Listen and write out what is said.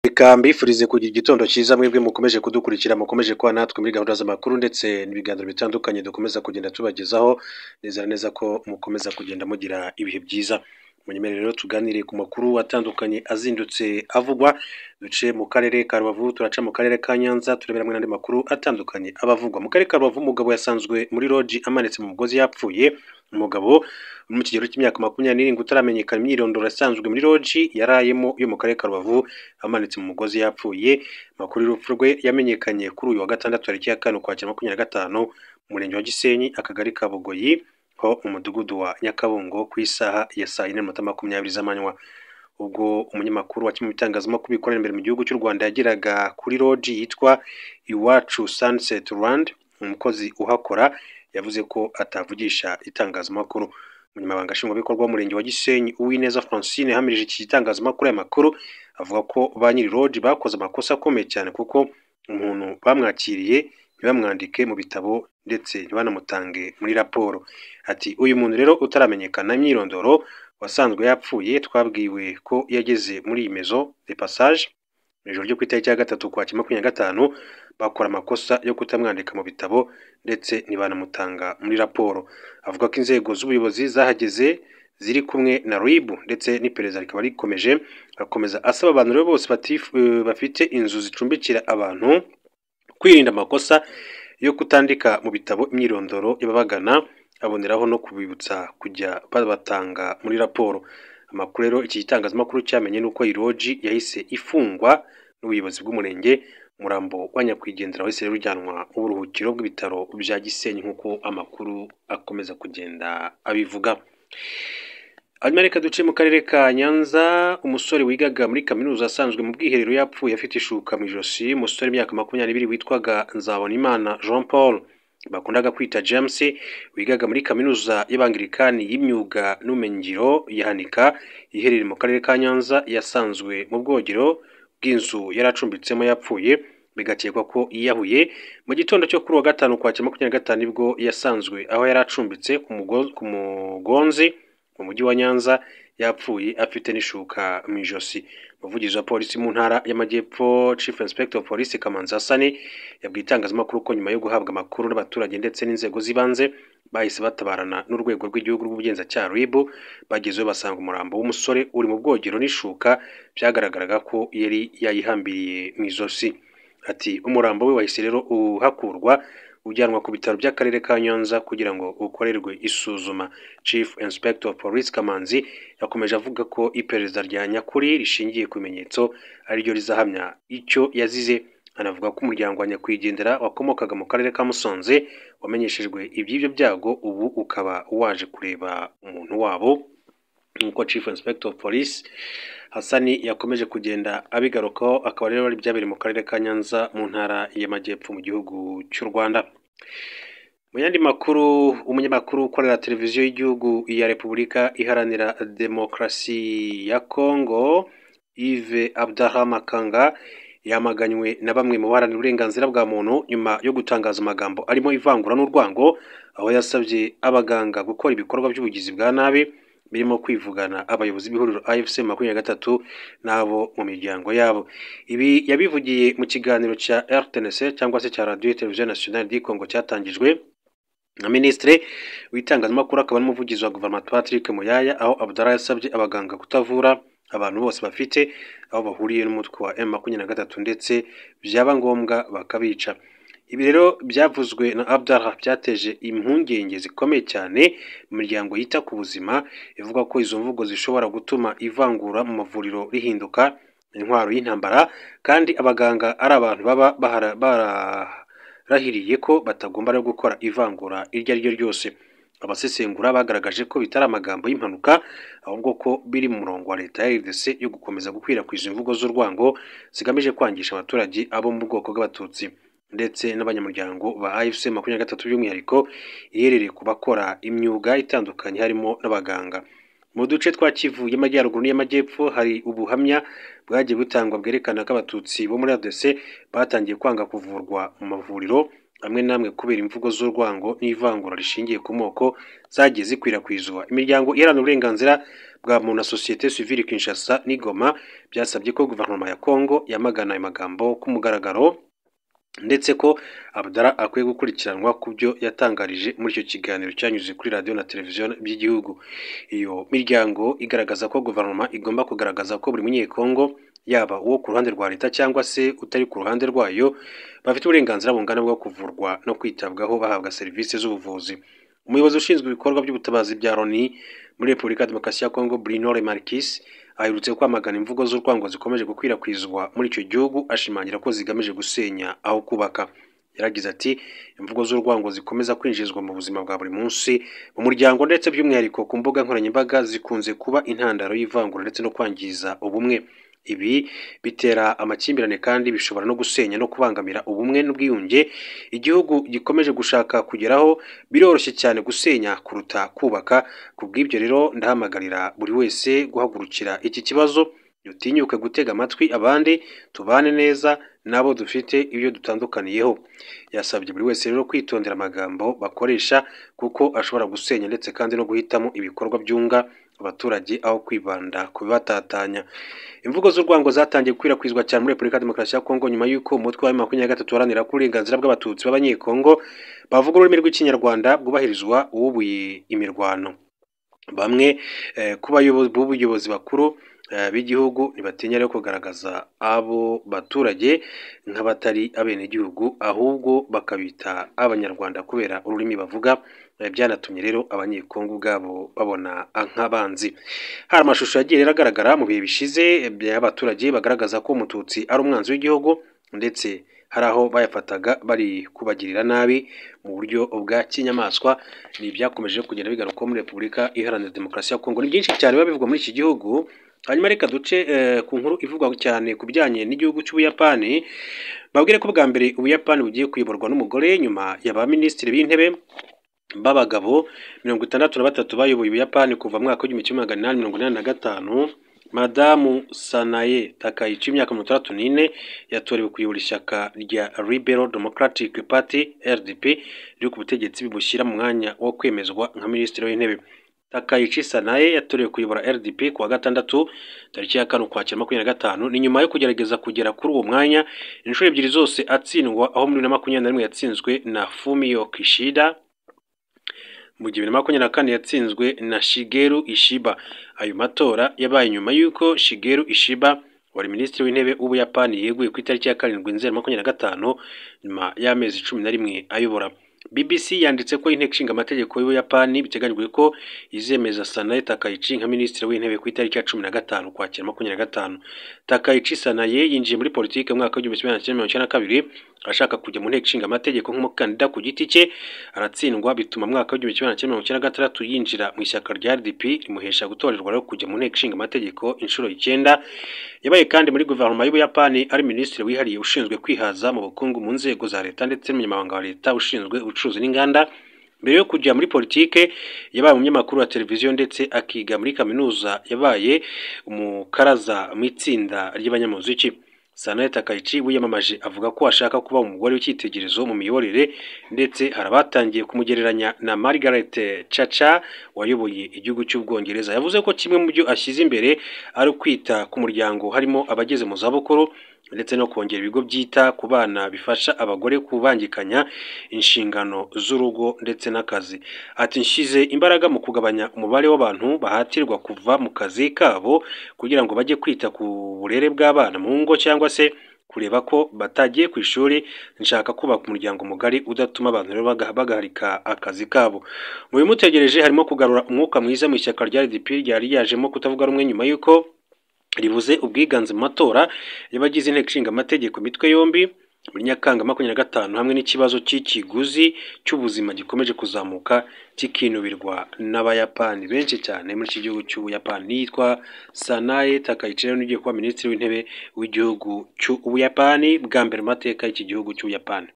Reka mbifurize kugira igitondo cyiza mwebwe mukomeje kudukurikira, mukomeje kuba natwe muri gahunda z'amakuru ndetse n'ibiganiro bitandukanye dukomeza kugenda tubagezaho. Nizera neza ko mukomeza kugenda mugira ibihe byiza. Munyemerere rero tuganire ku makuru atandukanye azindutse avugwa, duce mu karere ka Rubavu, turaca mu karere ka Nyanza, turebera hamwe n'andi makuru atandukanye abavugwa. Mu karere ka Rubavu umugabo yasanzwe muri loji amanitse mu mugozi yapfuye. Umugabo uri mu kigero cy'imyaka 27 utaramenyekana imyirondoro yasanzwe muri loji yarayemo yo mu karere ka Rubavu amanitse mu mugozi yapfuye. Amakuru y'urupfu rwe yamenyekanye kuri uyu wa gatandatu tariki ya 5 Ukwakira 2025 mu murenge wa Gisenyi, akagari ka Bugoyi, ho mu mudugudu wa Nyakabungo ku isaha ya saa 4:20 z'amanywa. Ubwo umunyamakuru wa kimwe mu bitangazamakuru bikorera imbere mu gihugu cy'u Rwanda yageraga kuri loji yitwa Iwacu Sunset Rwanda, umukozi uhakora yavuze ko atavugisha itangazamakuru. Umunyamabanga Nshingwabikorwa w'umurenge wa Gisenyi, Uwineza Francine, yahamirije iki gitangazamakuru aya makuru, avuga ko ba nyiri loji bakoze amakosa akomeye cyane kuko umuntu bamwakiriye ntibamwandike mu bitabo ndetse ntibanamutange muri raporo. Ati uyu muntu rero utaramenyekana imyirondoro wasanzwe yapfuye, twabwiwe ko yageze muri iyi maison de passage mu ijoro ryo ku itariki ya 3 Ukwakira 2025, bakora amakosa yo kutamwandika mu bitabo ndetse ntibanamutanga muri raporo. Avuga ko inzego z'ubuyobozi zahageze ziri kumwe na RIB ndetse n'iperereza rikaba rikomeje. Akomeza asaba abantu rero bose bafite inzu zicumbikira abantu kwirinda amakosa yo kutandika mu bitabo imyirondoro y'ababagana, aboneraho no kubibutsa kujya babatanga muri raporo. Amakuru rero iki gitangazamakuru cyamenye nuko iyi loji yahise ifungwa n'ubuyobozi bw'umurenge. Umurambo wa nyakwigendera wahise rero ujyanwa mu buruhukiro bw'ibitaro bya Gisenyi nk'uko amakuru akomeza kugenda abivuga. Hanyuma reka duce mu karere ka Nyanza, umusore wigaga muri kaminuza asanzwe mu bwiherero yapfuye afite ishuka mu ijosi. Umusore w'imyaka 22 witwaga Nzabonimana Jean Paul bakundaga kwita James, wigaga muri kaminuza y'Abangilikani y'imyuga n'ubumenyingiro ya Hanika iherereye mu karere ka Nyanza, yasanzwe mu bwogero bw'inzu yari acumbitsemo yapfuye, bigakekwa ko yiyahuye. Mu gitondo cyo kuri uwa gatanu Ukwakira 2025 nibwo yasanzwe aho yari acumbitse ku Mugonzi mu mujyi wa Nyanza yapfuye afite n'ishuka mu ijosi. Umuvugizi wa polisi mu ntara y'Amajyepfo, Chief Inspector of Police Kamanzi Hasani, yabwiye itangazamakuru ko nyuma yo guhabwa amakuru n'abaturage ndetse n'inzego z'ibanze bahise batabarana n'urwego rw'igihugu rw'ubugenzacyaha RIB, bagezeyo basanga umurambo w'umusore uri mu bwogero n'ishuka byagaragaraga ko yari yayihambiriye mu ijosi. Ati umurambo we wahise rero uhakurwa ujyanwa ku bitaro by'akarere ka Nyanza kugira ngo ukorerwe isuzuma. Chief Inspector of Police Kamanzi yakomeje avuga ko iperereza rya nyakuri rishingiye ku bimenyetso ariryo rizahamya icyo yazize. Anavuga ko umuryango wa nyakwigendera wakomokaga mu karere ka Musanze wamenyeshejwe iby'ibyo byago, ubu ukaba waje kureba umuntu wabo, nk'uko Chief Inspector of Police Hasani yakomeje kugenda abigarukaho. Akaba rero ari byabereye mu karere ka Nyanza mu ntara y'Amajyepfo mu gihugu cy'u Rwanda. Mu yandi makuru, umunyamakuru ukorera televiziyo y'igihugu ya Repubulika Iharanira Demokarasi ya Kongo, Yves Abdallah Makanga, yamaganywe na bamwe mu baharanira uburenganzira bwa muntu nyuma yo gutangaza amagambo arimo ivangura n'urwango, aho yasabye abaganga gukora ibikorwa by'ubugizi bwa nabi birimo kwivugana abayobozi b'ihuriro AFC 23 n'abo mu miryango yabo. Ibi yabivugiye mu kiganiro cya RTNC cyangwa se cya Radio Television Nationale du Congo cyatangijwe na Minisitiri w'itangazamakuru akaba n'umuvugizi wa guverinoma Patrick Muyaya, aho Abdallah yasabye abaganga kutavura abantu bose bafite aho bahuriye n'umutwe wa M23 ndetse byaba ngombwa bakabica. Ibi rero byavuzwe na Abdallah byateje impungenge zikomeye cyane mu miryango yita ku buzima, ivuga ko izo mvugo zishobora gutuma ivangura mu mavuriro rihinduka intwaro y'intambara, kandi abaganga ari abantu baba bararahiriye ko batagomba no gukora ivangura iryo ari ryo ryose. Abasesengura bagaragaje ko bitari amagambo y'impanuka, ahubwo ko biri mu murongo wa leta ya RDC yo gukomeza gukwirakwiza imvugo z'urwango zigamije kwangisha abaturage abo mu bwoko bw'Abatutsi ndetse n'abanyamuryango ba AFC 23 by'umwihariko iherereye ku bakora imyuga itandukanye harimo n'abaganga. Mu duce twa Kivu y'Amajyaruguru n'iy'Amajyepfo hari ubuhamya bwagiye butangwa bwerekana ko Abatutsi bo muri RDC batangiye kwanga kuvurwa mu mavuriro amwe n'amwe kubera imvugo z'urwango n'ivangura rishingiye ku moko zagiye zikwirakwizwa. Imiryango iharanira uburenganzira bwa muntu na sosiyete sivile Kinshasa n'i Goma byasabye ko guverinoma ya Kongo yamagana ayo magambo ku mugaragaro, ndetse ko Abdallah akwiye gukurikiranwa ku byo yatangarije muri icyo kiganiro cyanyuze kuri radiyo na televiziyo by'igihugu. Iyo miryango igaragaza ko guverinoma igomba kugaragaza ko buri munyekongo, yaba uwo ku ruhande rwa leta cyangwa se utari ku ruhande rwayo, bafite uburenganzira bungana bwo kuvurwa no kwitabwaho bahabwa serivisi z'ubuvuzi. Umuyobozi ushinzwe ibikorwa by'ubutabazi bya Loni muri Repubulika ya Demokarasi ya Kongo, Bruno Lemarquis, aherutse kwamagana imvugo z'urwango zikomeje gukwirakwizwa muri icyo gihugu, ashimangira ko zigamije gusenya aho kubaka. Yaragize ati imvugo z'urwango zikomeza kwinjizwa mu buzima bwa buri munsi mu muryango ndetse by'umwihariko ku mbuga nkoranyambaga zikunze kuba intandaro y'ivangura ndetse no kwangiza ubumwe. Ibi bitera amakimbirane kandi bishobora no gusenya no kubangamira ubumwe n'ubwiyunge igihugu gikomeje gushaka kugeraho. Biroroshye cyane gusenya kuruta kubaka. Ku bw'ibyo rero ndahamagarira buri wese guhagurukira iki kibazo, dutinyuke gutega amatwi abandi, tubane neza n'abo dufite ibyo dutandukaniyeho. Yasabye buri wese rero kwitondera amagambo bakoresha kuko ashobora gusenya ndetse kandi no guhitamo ibikorwa byunga abaturage aho kwibanda ku bibatatanya. Imvugo z'urwango zatangiye gukwirakwizwa cyane muri Repubulika ya Demokarasi ya Kongo nyuma y'uko umutwe wa M23 uharanira ko uburenganzira bw'Abatutsi b'Abanyekongo bavuga ururimi rw'Ikinyarwanda bwubahirizwa wubuye imirwano. Bamwe ku b'ubuyobozi bakuru b'igihugu ntibatinya rero kugaragaza abo baturage nk'abatari abenegihugu, ahubwo bakabita Abanyarwanda kubera ururimi bavuga. Byanatumye rero Abanyekongo ubwabo babona nk'abanzi. Hari amashusho yagiye rero agaragara mu bihe bishize by'abaturage bagaragaza ko Umututsi ari umwanzi w'igihugu, ndetse hari aho bayafataga bari kubagirira nabi mu buryo bwa kinyamaswa. Ni ibyakomeje kugenda bigaruka muri Repubulika Iharanira Demokarasi ya Kongo. Ni byinshi cyane biba bivugwa muri iki gihugu. Hanyuma reka duce ku nkuru ivugwa cyane ku bijyanye n'igihugu cy'Ubuyapani. Babwire ko bwa mbere Ubuyapani bugiye kuyoborwa n'umugore nyuma ya ba minisitiri b'intebe b'abagabo 63 bayoboye Ubuyapani kuva mu mwaka w'1885. Madamu Sanae Takaichi w'imyaka 64 yatorewe kuyobora ishyaka rya Liberal Democratic Party RDP riri ku butegetsi, bimushyira mu mwanya wo kwemezwa nka minisitiri w'intebe. Takaichi Sanae yatorewe kuyobora RDP ku wa gatandatu tariki ya 4 Ukwakira 2025. Ni nyuma yo kugerageza kugera kuri uwo mwanya inshuro ebyiri zose atsindwa, aho muri 2021 yatsinzwe na Fumio Kishida, mu gihe 2024 yatsinzwe na Shigeru Ishiba. Ayo matora yabaye nyuma y'uko Shigeru Ishiba wari minisitiri w'intebe w'Ubuyapani yeguye ku itariki ya 7 Nzeri 2025 nyuma y'amezi 11 ayobora. BBC yanditse ko inteko ishinga amategeko y'Ubuyapani biteganyijwe ko izemeza Sanae Takaichi nka minisitiri w'intebe ku itariki ya 15 Ukwakira 2025. Takaichi Sanae yinjiye muri politiki mu mwaka w'1992 ashaka kujya mu nteko ishinga amategeko nk'umukandida ku giti cye, aratsindwa, bituma mu mwaka w'1996 yinjira mu ishyaka rya RDP rimuhesha gutorerwa rero kujya mu nteko ishinga amategeko inshuro 9. Yabaye kandi muri guverinoma y'Ubuyapani ari minisitiri wihariye ushinzwe kwihaza mu bukungu mu nzego za leta ndetse n'umunyamabanga wa leta ushinzwe ubucuruzi n'inganda. Mbere yo kujya muri politike yabaye umunyamakuru wa televiziyo ndetse akiga muri kaminuza. Yabaye umukaraza mu itsinda ry'abanyamuziki. Sanae Takaichi wiyamamaje avuga ko ashaka kuba umugore w'icyitegererezo mu miyoborere, ndetse hari abatangiye kumugereranya na Margaret Thatcher wayoboye igihugu cy'Ubwongereza. Yavuze ko kimwe mu byo ashyize imbere ari ukwita ku muryango, harimo abageze mu zabukuru, ndetse no kongera ibigo byita ku bana bifasha abagore kubangikanya inshingano z'urugo ndetse n'akazi. Ati nshyize imbaraga mu kugabanya umubare w'abantu bahatirwa kuva mu kazi kabo kugira ngo bajye kwita ku burere bw'abana mu ngo cyangwa se kureba ko batagiye ku ishuri. Nshaka kubaka umuryango mugari udatuma abantu rero bagaharika akazi kabo. Mu bimutegereje harimo kugarura umwuka mwiza mu ishyaka rya RDP ryari ryajemo kutavuga rumwe nyuma y'uko ribuze ubwiganze mu matora y'abagize inteko ishinga amategeko imitwe yombi muri Nyakanga 2025, hamwe n'ikibazo cy'ikiguzi cy'ubuzima gikomeje kuzamuka kikinubirwa n'Abayapani benshi cyane muri iki gihugu cy'Ubuyapani. Yitwa Sanae Takaichi rero ugiye kuba minisitiri w'intebe w'igihugu cy'Ubuyapani bwa mbere mu mateka y'iki gihugu cy'Ubuyapani.